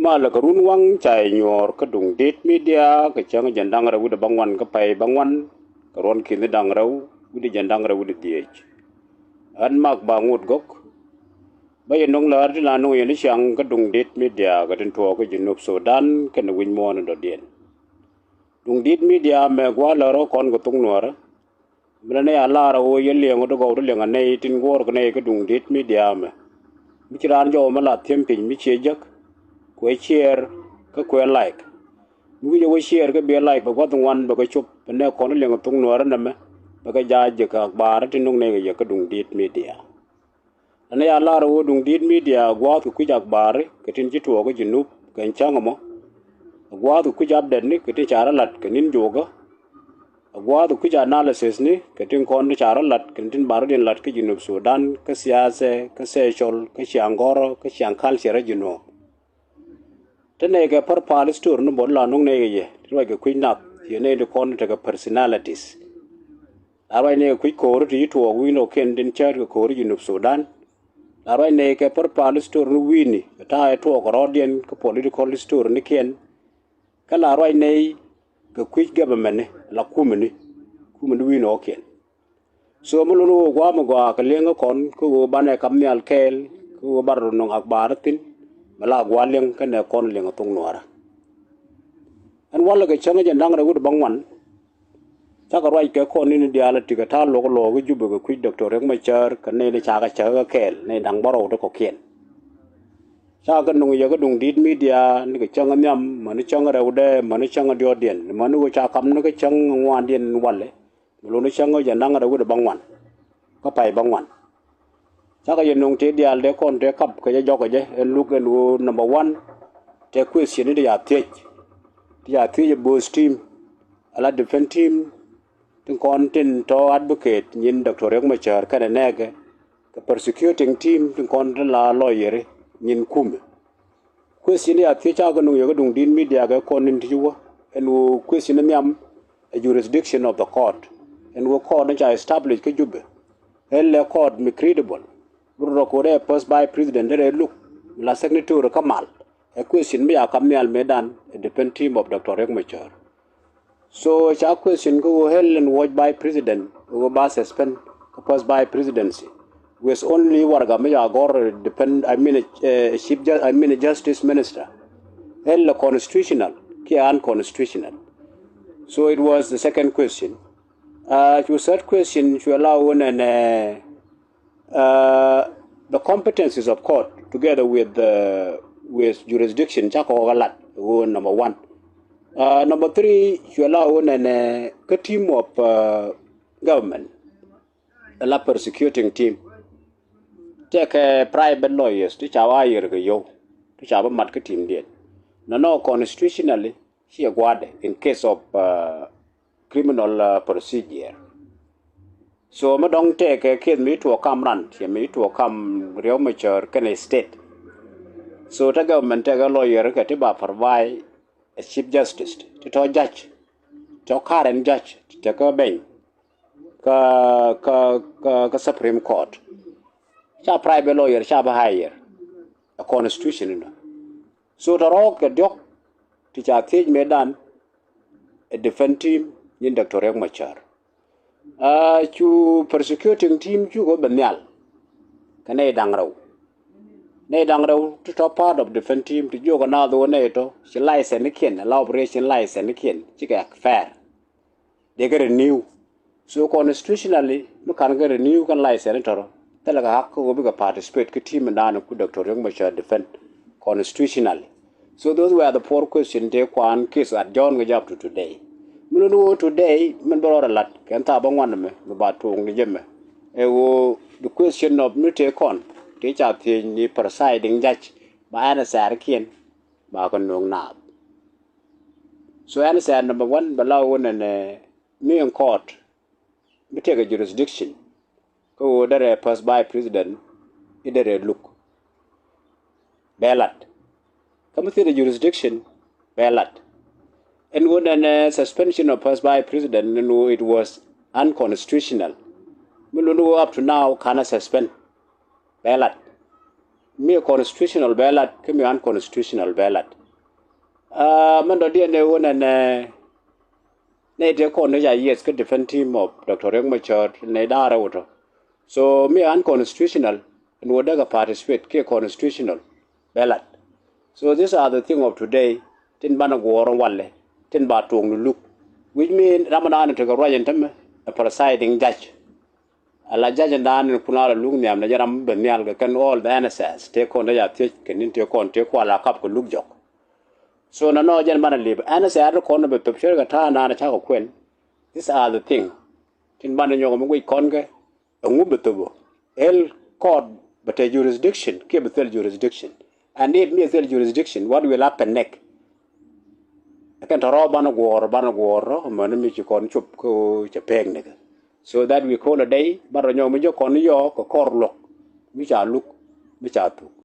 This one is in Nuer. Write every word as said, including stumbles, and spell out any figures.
Malɛ kɛ run waŋ ca yɛ nyuɔɔr kä Duŋdi̱t Media kɛ cäŋ jiɛn da̱ŋ rɛw wi̱cdɛ bäŋuan kä pay bäŋuan kɛ ruɔ̱n ki̱ni da̱ŋ rɛw wi̱cdɛ jiɛn da̱ŋ rɛw wi̱cdɛ dhieec. Ɣän Mak Baŋut Gɔ̱k bä yɛ nöŋ läär tin la nöŋ yɛ ni ciaŋ kä Duŋdi̱t Media kɛ tin tuɔɔk kä Junub Sudan kɛnɛ wi̱c muɔ̱ɔ̱n in dɔ̱diɛn. Duŋdi̱t Media mɛ gua̱a̱ läär ɣä kɔn kɛ thok Nuäärä. Min la nɛy a lar a ɣöö yɛ liɛŋ ɣöö ti gɔw ti liɛŋ a nɛy tin guɔ̱ɔ̱r kɛ nɛy kä Duŋdi̱t Media mɛ. Mi ci raan jɔw mi la thi̱em piny mi ciɛ jek, kuɛ share kä kuɛ like. Mi wi̱c ɛ wä share kä biɛ like bɛ gua̱th ŋuan bɛ kɛ cop bɛ nɛ kɔn ti liɛŋ a thok Nuäärä nɛmɛ bɛ kɛ ja̱ jek kɛ akbar ti no̱ŋ nɛy kɛ yɛ kä Duŋdi̱t Media. Ɛn ɛ ya lar ɛ ɣöö Duŋdi̱t Media gua̱a̱th kɛ kui̱c akbari kɛ tin ci tuɔɔk kä Junub kɛ cäŋ ɛmɔ. Ɛ gua̱a̱th kɛ kui̱c update ni kɛ tin ca rɔ la̱t kɛ ni̱n juɔkä. Ɛ gua̱a̱th kɛ kui̱c analysis ni kɛ tin kɔn ti ca rɔ la̱t kɛ tin ba rɔ̱diɛn la̱t kä Junub Sudan kä siasa kä sexual kä ciaŋ gɔ̱rä kä ciaŋ culture ɛ Junub. Te nɛy kɛ pär pal story ni bot la no̱ŋ nɛy kɛ yɛ ti ruac kɛ kui̱c nath yɛ nɛy ti kɔn tekɛ personalities. La ruac nɛy kɛ kui̱c ko̱o̱ri ti ci tuɔɔk wi̱i̱n rɔ̱kiɛn tin cäät kɛ ko̱o̱ri Junub Sudan. La ruac nɛy kɛ pär pal story ni wi̱i̱ni kɛ ta̱a̱ ɛ tuɔɔk kɛ rɔ̱diɛn kä political story ni kiɛn. Kä la ruac nɛy kɛ kui̱c government ni la kumɛ ni kumɛ ni wi̱i̱n rɔ̱kiɛn. So mi luni ɣöö gua̱a̱ mi gɔaa kɛ li̱eŋ kä kɔn kä ɣöö banɛ kap nhial kɛɛl kä ɣöö bar rɔ nöŋ akbar thi̱n. Mi la gua̱a̱ li̱eŋ kä nɛ kɔn li̱eŋ a thok Nuäärä. Ɛn walɛ kɛ cäŋ jiɛn da̱ŋ rɛw wi̱cdɛ bäŋuan. Cakɛ ruac kɛ kɔn ni̱ni diaal a ti kɛ ta̱a̱ luɔk luɔk kä Jubɛ kɛ kui̱c Doctor Riek Machar kɛ nɛy ni ca kɛ cäk kɛ kɛɛl nɛy da̱ŋ bärɔw ti kɔ̱kiɛn. Cakɛ nöŋ yɛ kä Duŋdi̱t Media ni kɛ cäŋ nhiam mäni cäŋ rɛwdɛ mäni cäŋ diɔ̱ɔ̱diɛn mäni ɣöö ca kap ni kä cäŋ ŋuandiɛn walɛ. Mi luni cäŋ jiɛn da̱ŋ rɛw wi̱cdɛ bäŋuan kä pay bäŋuan. Cakɛ yɛ nöŋ tëë diaal dee kɔn tëë kap kɛ jɛ jɔkɛ jɛ ɛn luk ɛn ɣöö number one. Tëë question ni ti ca thiec ti ca thiec ɛ both team. Ala defense team tin kɔn tin tɔ̱ advocate nyin Doctor Riek Machar kɛnɛ nɛɛkɛ kɛ prosecuting team tin kɔn tin la lawyer nyin kumɛ. Question ya thiec cakɛ nöŋ yɛ kä Duŋdi̱t Media kɛ kɔn in ti ci wä ɛn ɣöö question nhiam ɛ jurisdiction of the court. Ɛn ɣöö court ni ca establish kä Jubɛ. Ɛ lɛ court mi credible. Lurɛ rɔ ko̱rɛ ɛ first vice president derɛ luk mi la secretary kä mal. Ɛ question mi ca kap nhial mëëdan ɛ defense team of Doctor Riek Machar. So ca question kä ɣöö hel in watch vice president ɣöö ba suspend kä first vice presidency with only warga mi ca gɔr defend, I mean, uh, chief ju- I mean justice minister. Hel a constitutional kiɛ unconstitutional. So it was the second question. Uh, cu third question cu la ɣöö nɛnɛ Uh, the competencies of court together with the, with jurisdiction ca kɔk a lat ɣöö number one. Uh, number three cu la ɣöö nɛnɛ kä team of uh, government. Ala prosecuting team tekɛ private lawyers ti ca wä yɛr kɛ yio̱w ti ca bä mat kä team diɛn. Nɔnɔ constitutionally ci a guarded in case of uh, criminal uh, procedure. So mi dɔ̱ŋ tɛkɛ case mi tuɔ kam ran cɛ mi tuɔ kam Riek Machar kɛnɛ state. So te government tɛkɛ lawyer kɛ ti ba provide a chief justice ti tɔ judge tɔ current judge ti tɛkɛ beny kä kä kä kä Supreme Court. Ca private lawyer ca ba hire a constitution inɔ. So tɔrɔ kɛ diɔk ti ca thiec mëëdan ɛ defense team nyin Doctor Riek Machar. Uh, cu prosecuting team cu kɛ bɛ nhial kɛ nɛy da̱ŋ rɛw. Nɛy da̱ŋ rɛw ti tɔ part of defense team ti jiök ɛ naath ɣöö nɛy tɔ ci license ni kiɛn ala operation license ni kiɛn cikɛ fair. Dee kɛ renew. So constitutionally mi kan kɛ renew kɛn license ni tɔrɔ thilɛ kɛ hak kä ɣöö bikɛ participate kä team in da̱a̱n ku Doctor Riek Machar defend constitutionally. So those were the four questions tëë kuan case adjourn kɛ jɛ up to today. Mi luni ɣöö today min bä rɔɔdɛ lat kɛn thaap bä ŋuan ɛmɛ mi ba tuɔɔk ni jɛ mɛ. Ɛ ɣöö the question of mi tëë kɔn tëë ca thiec ni presiding judge ba answer kiɛn ba kɛ no̱o̱ŋ naath. So answer number one bɛ la ɣöö nɛnɛ mi in court mi tekɛ jurisdiction kä ɣöö derɛ first vice president i̱ derɛ luk. Bɛ lat kä mi thilɛ jurisdiction bɛ lat. Ɛn ɣöö nɛnɛ suspension of first vice president ɛn ɣöö it was unconstitutional. Mi luni ɣöö up to now canɛ suspend. Bɛ lat. Mi constitutional bɛ lat kä mi unconstitutional bɛ lat. Mɛn dɔ̱diɛn ɛ wä nɛnɛ nɛ tëë kɔn ni ca yes kä defense team of Doctor Riek Machar nɛ da̱rɛ wä tɔ. So mi unconstitutional ɛn wä däk a participate kiɛ constitutional bɛ lat. So these are the thing of today. Tin banɛ guɔ̱ɔ̱r walɛ tin ba tuɔ̱ŋ ni luk, which mean ram dan tekɛ ruac ɛn tämɛ a presiding judge. Ala judge dan in kun ala luk nhiam na jɛ ram bɛ nhial kɛ kɛn all the N S S tëë kɔn dee ca thiec kɛ nin tëë kɔn tëë kual a kap kɛ luk jɔk. So na nɔ jɛn banɛ lip N S S kɔn bɛ thop cɛ kɛ ta̱a̱ naan cakɔ kuɛn. These are the thing tin banɛ nyɔk mi guic kɔn kɛ. Ɛŋu bɛ thop ɔ? Hell court bɛ te jurisdiction kiɛ bɛ thil jurisdiction? And if mi thil jurisdiction, what will happen next? Kɛn tɔ̱rɔ banɛ guɔ̱ɔ̱r banɛ guɔ̱ɔ̱r rɔ mɛn mi ci kɔn cop kä cɛ pek nikɛ. So that we call a day, banɛ rɔ nyɔk mi jɛ kɔn yɔɔk kɛ kɔr luɔk mi ca luk mi ca thuk.